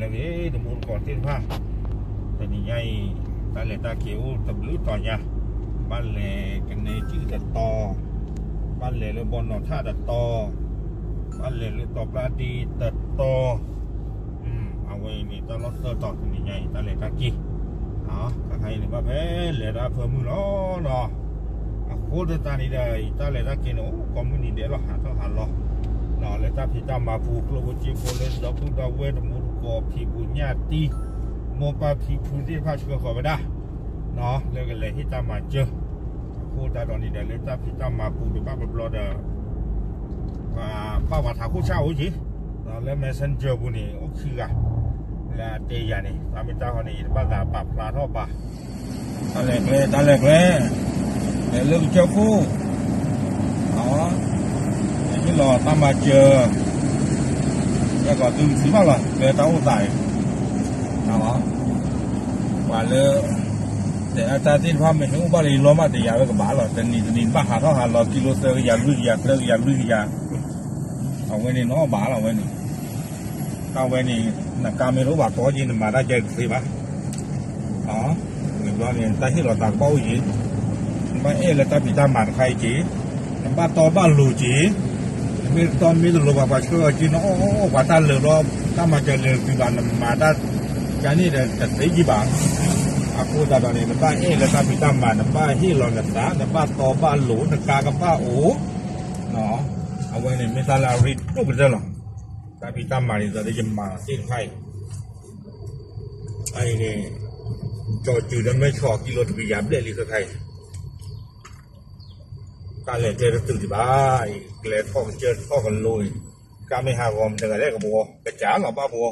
လၢဂ့ၤ တမူတကိးသ့ၣ်တဖၣ်, တနံၤညါအံၤ တၢ်လဲၤတၢ်က့ၤအိၣ်တဘျုးတီၤညါ, ဘၣ်လဲၤကနဲကံၣ်တတီၤ, ဘၣ်လဲၤလၢဘီနီၣ်ထၣ်တတီၤ, ဘၣ်လဲၤလၢတီၤပျၢ်ဒ့တတီၤ, အဝဲအံၤန့ၣ် တၢ်လီၢ်သၢတီၤ တနံၤညါအံၤ တၢ်လဲၤတၢ်က့ၤ, ခါခါအံၤန့ၣ်ဘၣ်ဖဲလဲၤတၢ်ဖၢမုၢ်လီၤနီၤ. အဃိသတးန့ၣ်ဒီး တၢ်လဲၤတၢ်က့ၤန့ၣ် အိၣ်ကိးမုၢ်နံၤဒဲးလီၤ ဟးထီၣ်ဟးလီၤ လၢတၢ်ဖံးတၢ်မၤပူၤ ကျိၣ်ဖိစ့ဖိ လၢဒီပုၢ်ဒီဝဲၢ်တမူတကိး ဖံးပူၤညၣ်တံၢ် မိၢ်ပၢ်ဖံဖုသ့ၣ်တဖၣ်ဆှၢဃီၤဝဲဒၣ် လၢကလဲၤဟ့ၣ်တၢ်မၤစၢၤ, အဃိသတးဒီးန့ၣ်ဒီး လၢတၢ်ဖံးတၢ်မၤပူၤတဘၣ်ဘျီဘျီဒီး ပှၤဘၣ်ပှၤထးခိၣ်ဆၣ်အိၣ်က့ၤ, လၢ messenger ပူၤန့ၣ် အိၣ်ခံဂၤ လၢအတဲယၤန့ၣ် တၢ်မ့ၢ်တၢ်ဟီန့ၣ် ယတဘၣ်သးပာ်ဖျါထီၣ်ဘၣ် တၢ်လဲၤကျဲ တၢ်လဲၤကျဲ, လဲၤလၢကစၢၢ်ခိၣ်, ဟ့ၣ်လီၤတၢ်မၤစၢၤ, ယကီးသုတသံဘၣ်လီၤ လၢတၢ်အိၣ်သးအံၤ, ပှၤလၢ တဲအတၢ်သ့ၣ်တဖၣ်မ့ၢ်ဟဲအိၣ်ဘၣ်လၢယလီၢ်မး တယၤဝဲကဘၣ်လီၤ တနံၤတနံၤဘၣ်ဟးထီၣ်ဟးလီၤ ကံလိသၢကယၤလွံၢ်ကယၤ သၢကယၤလွံၢ်ကယၤ, အဝဲန့ၣ်နီၢ်ဘၣ်လီၤဝဲန့ၣ် တၢ်ဝဲန့ၣ် နကါမ့ၢ်တအိၣ်ဘၣ်တီက့ၤ နမၤတၢ်ကဲတသ့ဘၣ်, ဝံၤဘျီန့ၣ် တၢ်ဟ့ၣ်လီၤသးကဘၣ်အိၣ်က့ၤ, နဘၣ်အဲၣ်လၢတၢ်ဖံးတၢ်မၤတခါအံၤက့ၤ, နဘၣ်တီဘၣ်လိၤက့ၤ, နမ့ၢ်တီမ့ၢ်တလိၤဘၣ် ပှၤဆှၢအီၤက့ၤ နအီၣ်အီၣ်ပှၤတၢ်လၢာ်ဘျီ တၢ်မၤစၢၤလဲၤသုဘၣ် နမၤတၢ်ကန့ၣ်ဒီးတသ့ကံဘၣ်, အဃိသတးဒီးန့ၣ် နဘၣ်အဲၣ်လၢတၢ်ဖံးတၢ်မၤ နဘၣ်ဟ့ၣ်လီၤနသး နဘၣ်တီဘၣ်လိၤ နကါကဘၣ်အိၣ်, အဝဲန့ၣ်မ့ၢ်တၢ်လၢအရ့ဒိၣ်ကတၢၢ်လီၤ. တၢ်ဖံးတၢ်မၤန့ၣ် ဒ်သိးလၢယမၤသ့ၣ်တဖၣ်အံၤ, အအံၤန့ၣ် ကၠီၤစူၤဒီးမ့ၢ်ဆီၣ် ကံလိတကယၤဘျဲၣ်လံခဲခါအံၤ, တၢ်လဲၤကျဲတတုၤဒံးဘၣ်အံၤ ကျဲထီၣ်ကစၢၢ်ထီၣ်ကလိအံၤ, ကါမ့ၢ်ဟးဂီၤမတၤတဂၤလဲၣ်ကဘှီ ကစၢ်လီၤဘၣ်ဘှီ,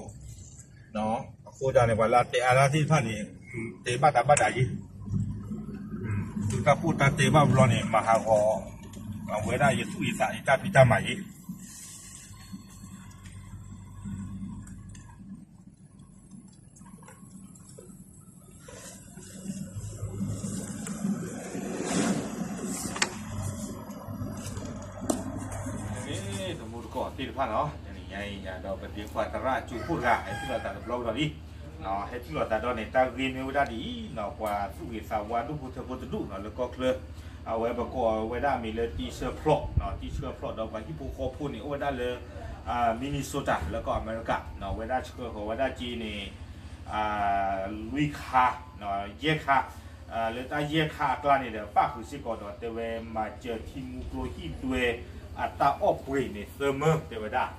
အဃိသတးန့ၣ် ပှၤလၢအတဲအါတၢ်သ့ၣ်တဖၣ်န့ၣ် တဲဘၣ်တၢ်ဘၣ်တၢ်ယံၤ, သုတၢ်ပိၢ်တၢ်တဲဘၣ်ဘျီန့ၣ် မၤဟးဂီၤ အဝဲဒၣ်ယသူၣ်ယသးယတၢ်ဖံးတၢ်မၤယံၤ တမူတကိးသ့ၣ်တဖၣ်နီၤ တနံၤညါအံၤဒီးပဒ့ခွါသရၣ်ကၠိခိၣ်တဂၤ ဟဲထံၣ်လိာ်သးတဘျီကဒီးလံ, ဟဲထံၣ်လိာ်သးဒီးန့ၣ် တၢ်ဂ့ၢ်မ့ၢ်ဝဲဒၣ်ဒ်အံၤနီၤ ပှၤသူၣ်ဂ့ၤသးဝါဒူၣ်ဖိထၢဖိတဒူၣ်နီၤ လၢကီၢ်ချၢ အဝဲပကိးဝဲဒၣ်အမံၤလၢတံဆၢဖျိး, တံဆၢဖျိးဒီးပှၤဟံၣ်ဖိဃီဖိန့ၣ် အိၣ်ဝဲဒၣ်လၢ Minnesota လၢကီၢ်အမဲရကၤ, ဝဲဒၣ်ဆှၢဃီၤဝဲဒၣ်က့ၤန့ၣ် လွံၢ်ခါ, ယဲၢ်ခါ, လၢတၢ်ယဲၢ်ခါအကျါန့ၣ်ဒီး ပၣ်ဃုာ်စ့ၢ်ကီးဒီးတဲဝဲမၤစၢၤထံမူကျိဟံၣ်ဒွဲအတၢ်အီၣ်ပှ့ၤန့ၣ် သၢမၢတဲဝဲဒၣ်,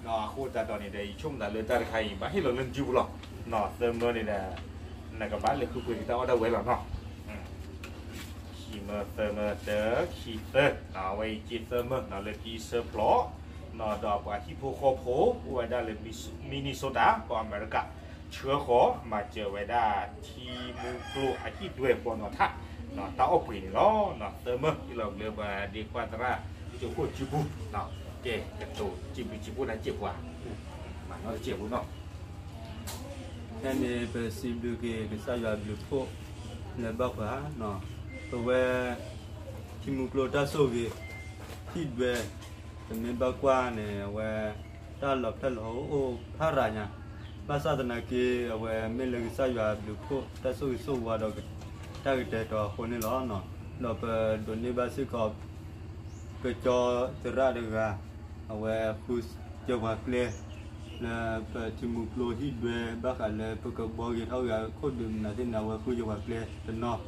အဃိသတးဒီးန့ၣ်ဒီး ယဆိကမိၣ်သးလၢတၢ်တခါအံၤ ဘၣ်ဟ့ၣ်လီၤလၢနစုပူၤလီၤ, သၢမၢန့ၣ်ဒီး နကဘၣ်လဲၤဃုပှ့ၤက့ၤတၢ်အီၣ်ဒၣ်ဝဲလီၤနီၤ ခံမၢသၢမၢတၢခံသၢ, အဝဲအံၤက့ၤသၢမၢလၢတံဆၢဖျိး, ဒီးပှၤဟံၣ်ဖိဃီဖိ အိၣ်ဝဲဒၣ်လၢ Minnesota ကီၢ်အမဲရကၤ, ဆှၢဃီၤမၤစၢၤဝဲဒၣ်ထံမူကျိအဟံၣ်ဒွဲပှၤနီၣ်ထၣ်, တၢ်အီၣ်ပှ့ၤန့ၣ်လီၤ. သၢမၢဟ့ၣ်လီၤလၢပှၤဒ့ခွါသရၣ်ကၠိခိၣ်စုပူၤ, ကဲကတိၤစံးဘျုးစံးဖှိၣ်နၤစဲးပှၤ, မၤနီၣ်တစဲးဖိနီၤ ဖဲန့ၣ်ပစံးဘျုးက့ၤကစၢ်ယွၤအဘျုးအဖှိၣ်လၢဘၣ်ဃး, ပဝဲ ထံမူကျိတၢ်ဆိၣ်ဂ့ၤ ဟံၣ်ဒွဲ ပမ့ၢ်ဘၣ်ကွၢ်န့ၣ် အဝဲ တၢ်လီၤဖျဲၣ်လီၤဟိအိၣ်ဖးရၤညါ, ဘၣ်ဆၣ်သနာ်က့ အဝဲမ့ၢ်လၢကစၢ်ယွၤအဘျုးအဖှိၣ် တၢ်ဆိၣ်ဂ့ၤဆိၣ်ဝါဒီး တၢ်ကတဲာ်ကတီၤအဃိန့ၣ်လီၤ. ဒီးပဒိးန့ၢ်ဘၣ်စ့ၢ်ကီး ကၠီသရၣ်တဂၤ အဝဲဃုယပှၤကျဲ လၢပထံမူကျိဟံၣ်ဒွဲ ဘၣ်ဃးလၢပကဘှီဂ့ၤထီၣ်ဂ့ၤအခိၣ်ဒုးမနုၤသ့ၣ်န့ၣ် အဝဲဃုယပှၤကျဲတနီၤ,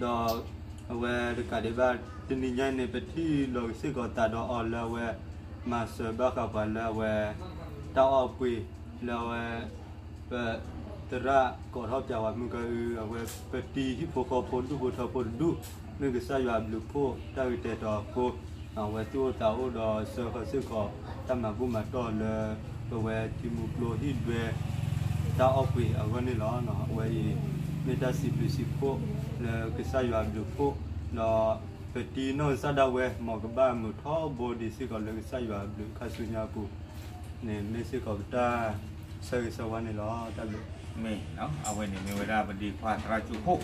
ဒီးအဝဲတကးဒံးဘၣ် တနံၤညါန့ၣ် ပထံၣ်လီၤစ့ၢ်ကီးသးဒီးအီၤလၢအဝဲ မၤစၢၤဘၣ်ဃးပှၤလၢအဝဲ တၢ်အီၣ်ပှ့ၤ လၢအဝဲ ပသရၣ်ကိးထီၣ်ပၠးဝဲမုၢ်ကအု အဝဲ ပတံၤဟံၣ်ဖိဃီဖိဒူၣ်ဖိထၢဖိတဒူၣ် မ့ၢ်ကစၢ်ယွၤအဘျုးအဖှိၣ် တၢ်ကတဲာ်ကတီၤအဃိ အဝဲသူၣ်အိၣ်သးအိၣ်ဒီးစၢဃီၤစ့ၢ်ကီး တၢ်မၤဘူၣ်မၤတီၢ်လၢ ပဝဲထံမူကျိဟံၣ်ဒွဲ တၢ်အီၣ်ပှ့ၤအဂီၢ်န့ၣ်လီၤ. အဝဲအံၤ မ့ၢ်တၢ်စံးဘျုးစံးဖှိၣ်လၢကစၢ်ယွၤအဘျုးအဖှိၣ် ဒီးပတံၤနီၢ်ကစၢ်ဒၣ်ဝဲ မ်ကဘၣ်မုာ်ထီဘိဒံးစ့ၢ်ကီးလၢကစၢ်ယွၤအဘျုးခါဆူညါအပူၤန့ၣ် မ့ၢ်စ့ၢ်ကီးပတၢ်ဆၢဂ့ၤဆၢဝါန့ၣ်လီၤ. တၢ်ဘျုး မ့ၢ် အဝဲန့ၣ်မ့ၢ်ဝဲဒၣ်ပဒ့ခွါသရၣ်ကၠိခိၣ်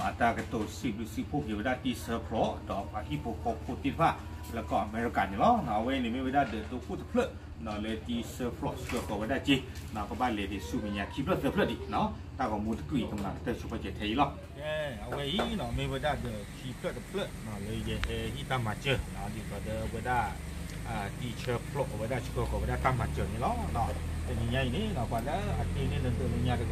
အတၢ်ကတိၤစံးဘျုးစံးဖှိၣ်က့ၤဝဲဒၣ်တံဆၢဖျိး ဒီးပှၤဟံၣ်ဖိဃီဖိသ့ၣ်တဖၣ် လၢကီၢ်အမဲရကၤန့ၣ်လီၤ. အဝဲအံၤန့ၣ်မ့ၢ်ဝဲဒၣ်ဒီးသုးခိၣ်တဖျၢၣ် လၢတံဆၢဖျိးဆှၢဃီၤဝဲဒၣ်စ့ ကဘၣ်လဲၤဒံးဆူမဲာ်ညါခံဖျၢၣ်သၢဖျၢၣ်ဒံး တၢ်ဂီၤမူတကုၢ်အံၤကမၤကတၢၢ်ဆိပာ်စၢၤထဲအံၤလီၤ. အဝဲအံၤမ့ၢ်ဝဲဒၣ်ဒီးခံဖျၢၣ်တဖျၢၣ် လၢယဟဲဟ့ၣ်တၢ်မၤစၢၤ ဒ်သိးဒီးအဝဲဒၣ် တံဆၢဖျိးအဝဲဒၣ်ဆှၢဃီၤဝဲဒၣ်တၢ်မၤစၢၤန့ၣ်လီၤ. တနံၤညါအံၤန့ၣ် ပှၤလၢအတ့န့ၢ်နဒၢးလၢညါတဂၤ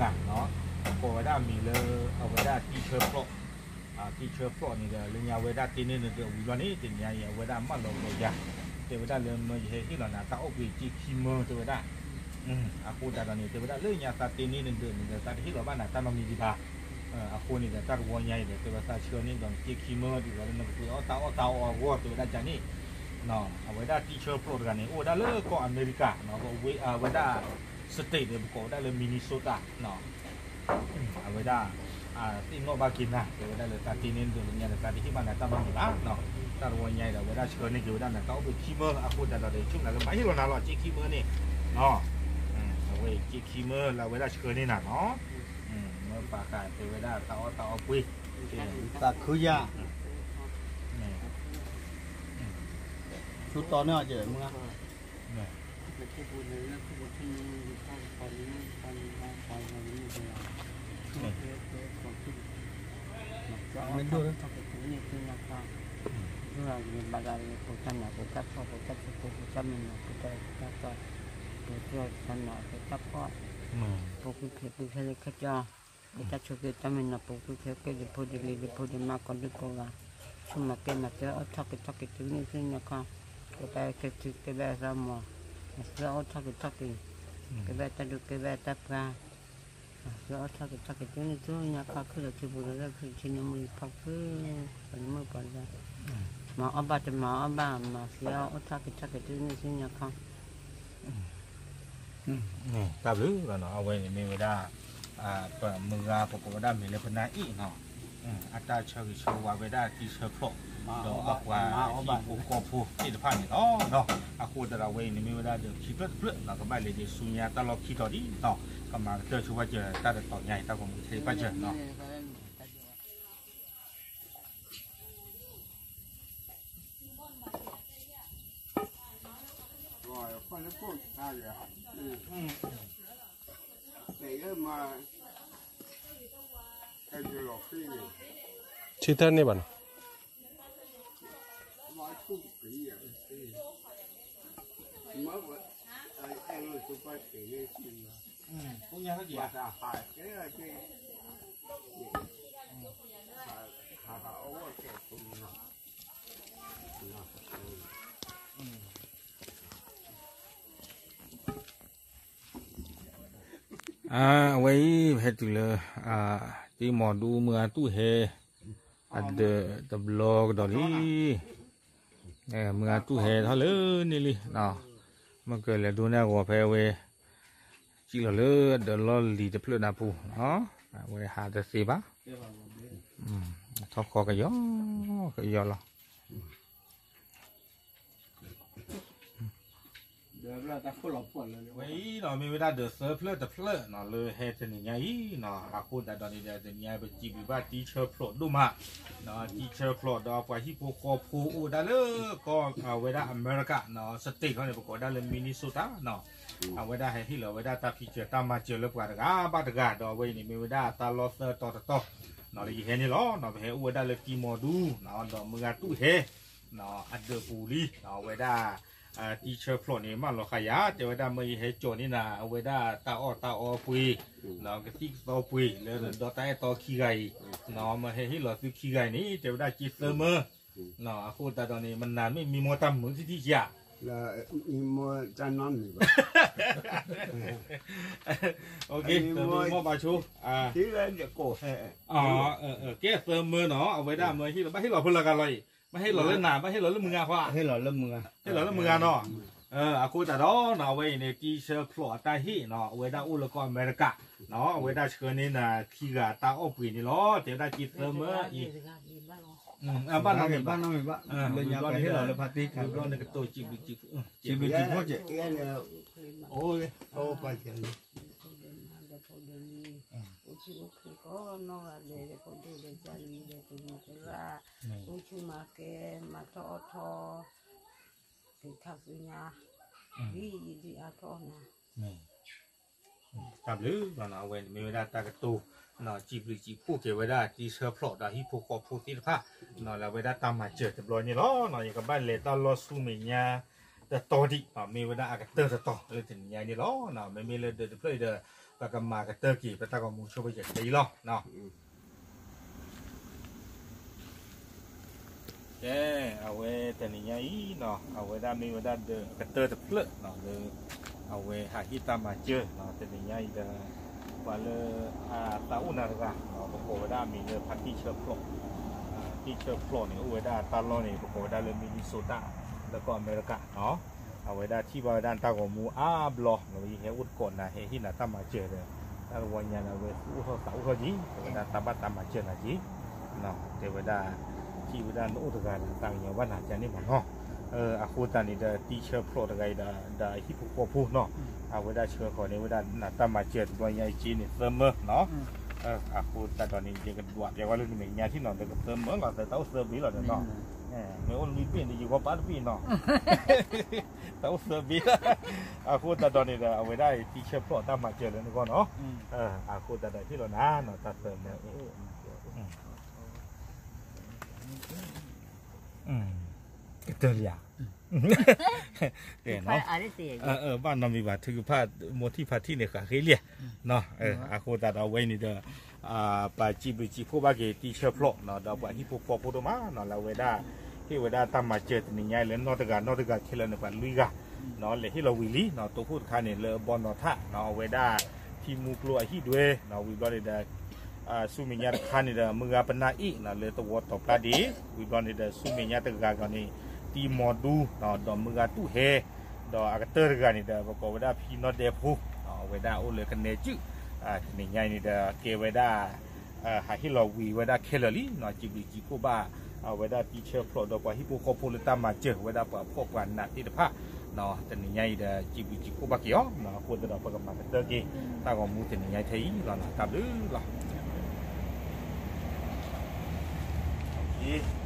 ကိးဝဲဒၣ်အမံၤလၢ အဝဲဒၣ်တံဆၢဖျိး တံဆၢဖျိးန့ၣ်ဒီး လၢညါဝဲဒၣ်တ့န့ၢ်နဒၢးဝံၤဘျီန့ၣ် တနံၤညါအံၤ အဝဲဒၣ်မၢလီၤကီးယၤ တဲဝဲဒၣ်လၢမၢယဟဲဟ့ၣ်လီၤနၤတၢ်အိၣ်ဘှံးက့ခံမၢတဲဝဲဒၣ် အဃိသတးဒီးန့ၣ် တဲဝဲဒၣ်လၢညါသးတ့န့ၢ်နဒၢးန့ၣ်ဒီး သးတဟ့ၣ်လီၤဘၣ်နၤတၢ်နီတမံၤဒံးဘၣ်. အဃိန့ၣ်ဒီး တၢ်တဝီညါအံၤဒီး တဲဝဲသးဆှၢန့ၢ်ဒီးနက့ခံမၢ ဒ်သိးလၢနကပှ့ၤအီၣ်တၢ်အီၣ်တၢ်အီအဂီၢ်တဲဝဲဒၣ်န့ၣ် အဝဲဒၣ်တံဆၢဖျိးတဂၤန့ၣ် အိၣ်ဝဲဒၣ်လၢကီၢ်အမဲရကၤ အဝဲဒၣ် state ဒီး ပကိးဝဲဒၣ်လၢ Minnesota အဝဲဒၣ် သ့ၣ်နီၣ်ဘၣ်က့ၤနၤ တဲဝဲဒၣ်လၢသးတ့န့ၢ်နဒၢးလၢညါဒီး သးတဟ့ၣ်ဘၣ်နၤတၢ်နီတမံၤဘၣ်. တၢ်တဝီညါအံၤဒီး အဝဲဒၣ်ဆှၢန့ၢ်က့ၤဝဲဒၣ်နၤတၢ်အိၣ်ဘှံးခံမၢ အဃိသတးဒီး ဆိကမိၣ်လၢမၤဟ့ၣ်လီၤနၤလီၤက့ခံမၢန့ၣ် အဝဲက့ခံမၢလၢအဝဲဒၣ်ဆှၢန့ၢ်နၤနီၤ မၢပာ်ဃာ်တဲဝဲဒၣ်တၢ်အီၣ်တၢ်အီပှ့ၤ သးခုယၤ ဆူတီန့ၣ်အီၤကဲမုၢ် မ့ၢ်ဒိၣ်လၢ ပတၢ်မၤ ပတၢ်ဖီၣ် ပတၢ်မံၤနီၤ ပတၢ်တၢ်တီ ပတၢ်မံၤနီၤ ပတၢ်တၢ်တီ ပတၢ်ဖီၣ် ပူၤကွံာ်ဖျဲးကွံာ်ဖဲလၢခဲကၠီ ပတၢ်ဆိးက့ၤတၢ်မံၤနီၤ ပူၤကွံာ်ဖျဲးကွံာ်ဒံးဖိဒံးလံၤဒံးဖိဒံးမါကိးဒံကိးဂၤ ဆူမၤကဲမၤကဲအိၣ်ထီၣ်က့ၤထီၣ်က့ၤ တုၤန့ၣ်ဆူညါခီ ကဲဘၣ်ကဲထံကဲဘၣ်သးမီၤ မၤစၢၤအိၣ်ထီၣ်က့ၤထီၣ်က့ၤ ကဲဘၣ်တၢ်ဒူကဲဘၣ်တၢ်ပှၤ မၤစၢၤအိၣ်ထီၣ်က့ၤထီၣ်က့ၤ တုၤန့ၣ်ဆူညါခီ ခုၣ်လီၤထံပူၤလီၤလၢခုၣ်ထံန့ၣ်မုၢ်ဖီဖု ပှၤလၢမုၢ်ပှၤလၢ မၤအီၣ်ဘၣ်တမၤအီၣ်ဘၣ် မၤစၢၤအိၣ်ထီၣ်က့ၤထီၣ်က့ၤ တုၤန့ၣ်ဆူညါခီ တၢ်ဘျုးလီၤနီၤ အဝဲန့ၣ်မ့ၢ်ဝဲဒၣ် ပမုၢ်ဂၤပကိးဝဲဒၣ်မ့ၢ်လၢပနၢ်အ့ၣ်နီၤ အတၢ်ဆၢဂ့ၤဆၢဝါဝဲဒၣ်တံဆၢဖျိး ဒီးအပှၤဟံၣ်ဖိဃီဖိသ့ၣ်တဖၣ်န့ၣ်လီၤ. အဃိသတးဒီးအဝဲအံၤန့ၣ်မ့ၢ်ဝဲဒၣ်ဒီးခံဖျၢၣ်တဖျၢၣ်နီၤ ကဘၣ်လဲၤဒံးဆူညါတၢ်လီၢ်ခံတီၤဒံးနီၤ ကမၤကတၢၢ်ဆိပာ်စၢၤတၢ်တတီၤညါအံၤ တၢ်ဂီၤမူကထံၣ်ပာ်စၢၤနီၤ ဆံတၢ်န့ၢ်ဘၣ်နီၤ အဝဲအံၤ ဟဲတုၤလၢ တံၤမီၤဒူမုၢ်ဂၤတူၢ်ဟဲ အဒၢးတဘျီကဒီးလံ မုၢ်ဂၤတူၢ်ဟဲထီၣ်လၢန့ၣ်လံ မ့ၢ်ကလဲၤဒိးန့ၢ်အဂီၤဖဲဝဲ စံၣ်လီၤလၢအဒၢးလီၢ်လံၤတဖျၢၣ်နၢ်ပူၤ အဝဲဟးတသ့ဘၣ် ထီၣ်ဃီကယီကယီလီၤ ဝဲအံၤနီၤ မ့ၢ်ဝဲဒၣ်ဒီးသၢဖျၢၣ်တဖျၢၣ်နီၤ လၢဟဲတနံၤညါအံၤနီၤ အဃိသတးဒီးန့ၣ်ဒီး တနံၤညါပစံးဘျုးဘၣ်တံဆၢဖျိးဒိၣ်မး တံဆၢဖျိးဒီးပှၤဟံၣ်ဖိဃီဖိအိၣ်ဝဲဒၣ်လၢကီၢ် အဝဲဒၣ်အမဲရကၤ state ခီန့ၣ် ပကိးဝဲဒၣ်လၢ Minnesota နီၤ အဝဲဒၣ်ဟဲဟ့ၣ်လီၤဝဲဒၣ်တၢ်ဖံးစၢၤတၢ်မၤစၢၤလၢပှၤတဂၤဘၣ်တဂၤ ဒီးအဝဲအံၤန့ၣ် မ့ၢ်ဝဲဒၣ်တၢ်လီၢ်သၢတီၤတတီၤ လၢယဟဲန့ၣ်လီၤ ပဟဲအိၣ်ဝဲဒၣ်လၢတံၤမီၤဒူ ဒီးမုၢ်ဂၤတူၢ်ဟဲ အဒၢးပူၤလံ အဝဲဒၣ် တံဆၢဖျိးန့ၣ် မၢလီၤဃာ်ယၤ တဲဝဲဒၣ်မၢယဟဲကၠီၤန့ၢ်နၤ အဝဲဒၣ်တၢ်အီၣ်တၢ်အီပှ့ၤ ကသံၣ်ကသီပှ့ၤ လၢနဒီတၢ်အဲၣ်တီခံဂၤအံၤ မၢဟဲဟ့ၣ်လီၤသုခံဂၤအံၤန့ၣ် တဲဝဲဒၣ်က့သၢမၢ အဃိသတးဒီးန့ၣ် မနၤမ့ၢ်မံမီၢ်တၢ်မုာ်တံၢ်တံၢ်ယၤ မံမီၢ်တၢ်နီတမံၤဘၣ် မံမီၢ်ဘၣ်ဆိ ကဲသၢမၢနီၤ အဝဲဒၣ်မၢဟ့ၣ်လီၤ ဘၣ်ဟ့ၣ်လီၤဖဲလၢဂၤလီၤအံၤ ဘၣ်ဟ့ၣ်လီၤလၢနၤ ဘၣ်ဟ့ၣ်လီၤလၢမုၢ်ဂၤခွါ ဟ့ၣ်လီၤလၢမုၢ်ဂၤနီၤ အဃိသတးဒီးနီၤ အဝဲအံၤန့ၣ် တံဆၢဖျိးအတၢ်ဟ့ၣ်နီၤ အဝဲဒၣ်အိၣ်လၢကီၢ်အမဲရကၤနီၤ အဝဲဒၣ်ဆှၢန့ၢ်နၤခံဂၤတၢ်အီၣ်ပှ့ၤန့ၣ်လီၤ တဲဝဲဒၣ်က့သၢမၢအံၤ ဘၣ်နီတမံၤဘၣ် ဘၣ်နီတမံၤဘၣ် လၢညါပဟ့ၣ်လီၤလၢဖါတံၢ်ခါ ဘျီနကတိၤစံးဘျုးစံးဖှိၣ် စံးဘျုးစံးဖှိၣ်ကဲး အိၣ်လၢ အိၣ်ပှၤကဲးလံ အိၣ် ထံအိၣ်ချ့ကိးနီၢ်ဂၤဒဲး ဒီးဖိဒိၣ်ဒီးကၢ်လံၤဒီး ကမၤသရၣ် အိၣ်ဆူၣ်မၤကဲ မၤထီၣ်အီၣ်ထီၣ် က့ၤခါဆူညါ ဒ်အံၤဒ်အါထီၣ်နၤ တၢ်ဘျုးလီၤနီၤ, အဝဲန့ၣ်မ့ၢ်ဝဲဒၣ်တၢ်ကတိၤ စံးဘျုးစံးဖှိၣ်က့ၤဝဲဒၣ်တံဆၢဖျိးဒီးဟံၣ်ဖိဃီဖိသ့ၣ်တဖၣ် လၢအဝဲဒၣ်တၢ်မၤစၢၤတဘျီန့ၣ်လီၤ. ယကဘၣ်လဲၤတၢ်လီၢ်ဆူမဲာ်ညါတတီၤဒံး မ့ၢ်ဝဲဒၣ်အကတၢၢ်တတီၤလၢတနံၤညါအံၤန့ၣ်လီၤ. မ့မ့ၢ်လၢဒၢးတဖျၢၣ်အံၤဒီး ပကမၤကတၢၢ်က့ၤပတၢ်ဂီၤမူဆိပယဲၤခဲအံၤလီၤ. ကဲ, အဝဲတနံၤညါအံၤနီၤ အဝဲဒၣ်မ့ၢ်ဝဲဒၣ်ဒၢးအကတၢၢ်တဖျၢၣ်နီၤ လၢအဝဲဟးဟ့ၣ်တၢ်မၤစၢၤနီၤ တနံၤညါအံၤဒီး ပှၤလၢအသးအိၣ်နၤတဂၤနီၤ ပကိးဝဲဒၣ်အမံၤလၢဖါတံၢ်ဆၢဖျိး, တံၢ်ဆၢဖျိးန့ၣ် အိၣ်ဝဲဒၣ်တၢ်လီၢ်န့ၣ် ပကိးဝဲဒၣ်လၢ Minnesota လၢကီၢ်အမဲရကၤနီၤ. အဝဲဒၣ်ထံၣ်ဘၣ်ဝဲဒၣ်တၢ်ဂီၤမူအါဘျီနီၤ ယဟဲအိၣ်သကိးနၤ ဟဲဟ့ၣ်နၤတၢ်မၤစၢၤဒီး တၢ်တဝီညါန့ၣ် အဝဲသူၣ်အိၣ်ထီၣ်သးအိၣ်ထီၣ်က့ၤ တဲဝဲဒၣ်တၢ်ဘၣ်တၢ်မၤစၢၤနၤက့ၤ တဲဝဲဒၣ် ထံၣ်ဝဲဒၣ်နအိၣ်တဂၤဒီး သးကညီၤဘၣ်နၤကန့ၣ်မးနီၤ. အဃိသတးန့ၣ်ဒီး တံၢ်ဆၢဖျိးတဂၤအံၤဒီး ဒီးအဟံၣ်ဖိဃီဖိနီၤ အဝဲဒၣ်ဆှၢဃီၤန့ၢ်ဝဲဒၣ်နၤတၢ်မၤစၢၤတဘျီညါအံၤက့ၤန့ၣ် သၢမၢနီၤ. အဃိသတးဒီးန့ၣ် ယကဒွးပျးဝဲလၢနမဲာ်ညါထံၣ်နီၤ ဒီးကသၢမၢလီၤ သၢတၢ်အိၣ်သၢဘ့ၣ်လီၤဒီးနီၤ မ့ၢ်အိၣ်လွံၢ်ဘ့ၣ်န့ၣ် ယဂီၢ်ပာ်တဘ့ၣ်နီၤ တၢ်အိၣ်သၢဘ့ၣ် အဃိသတးဒီးန့ၣ်ဒီး အဝဲဒၣ်တံၢ်ဆၢဖျိးတၢ်မၤစၢၤလၢနဂီၢ်နီၤ. အဃိသတးဒီးဟ့ၣ်လီၤနၤနီၤ တၢ်သၢမၢ ကတၢၢ်လံဧါ ဘၣ်နီတမံၤဘၣ် ထုကဖၣ် မိၢ်ထံၣ်ဖါထံၣ်န့ၣ် ဃးဃ့လံ. အဃိသတးဒီးအဝဲအံၤန့ၣ်ဒီး ပစံးဘျုးစံးဖှိၣ်ဘၣ်က့ၤတံၢ်ဆၢဖျိးနီၤ ဒီးပှၤဟံၣ်ဖိဃီဖိဒိၣ်မးနီၤ လၢအဝဲဒၣ် ဟ့ၣ်ဝဲဒၣ်တၢ်မၤစၢၤတနံၤညါအံၤလၢနီၢ်တဂၤနီၢ်တဂၤခဲလၢာ်န့ၣ် ပှၤလွံၢ်ဂၤနီၤ လဲၤဟ့ၣ်လီၤဝံၤလံနီၤ တိခိၣ်တခါန့ၣ် လၢဘီနီၤထၣ်နီၤ အဝဲဒၣ် ထံမူကျိအဟံၣ်ဒွဲနီၤ ဝံၤဘျီန့ၣ်ဒီး ဆူမဲာ်ညါတခါန့ၣ်ဒီး မုၢ်ဂၤပနၢ်အ့ၣ်နီၤ လၢသဝီတီၤပျၢ်ဒ့ ဝံၤဘျီန့ၣ်ဒီး ဆူမဲာ်ညါတဂၤဂီၤန့ၣ် တံၤမီၤဒူနီၤ ဒီးမုၢ်ဂၤတူၢ်ဟဲ ဒီးအကတၢၢ်တဂၤန့ၣ်ဒီး ပကိးဝဲဒၣ်ဖံနီၢ်ဒဲဖိနီၤ အဝဲဒၣ်အိၣ်လၢကနဲစုၣ် တနံၤညါအံၤန့ၣ်ဒီး ကဲဝဲဒၣ် ဟးဟ့ၣ်လီၤဝံၤဝဲဒၣ်ခဲလၢာ်လံနီၤ စံးဘျုးစံးဖှိၣ်ဘၣ် အဝဲဒၣ်တံၢ်ဆၢဖျိးဒီးပှၤဟံၣ်ဖိဃီဖိလၢတၢ်မၤစၢၤဝဲဒၣ်ပှၤဖှီၣ်ပှၤနးသ့ၣ်တဖၣ်နီၤ တနံၤညါအံၤဒီး စံးဘျုးစံးဖှိၣ်ဘၣ်က့ၤအီၤနီၤ အဃိသတးဒီး ပကမၤကတၢၢ်က့ၤ တၢ်ဂီၤမူတနံၤညါအံၤထဲအံၤလီၤနီၤ တၢ်ဘျုးလီၤ.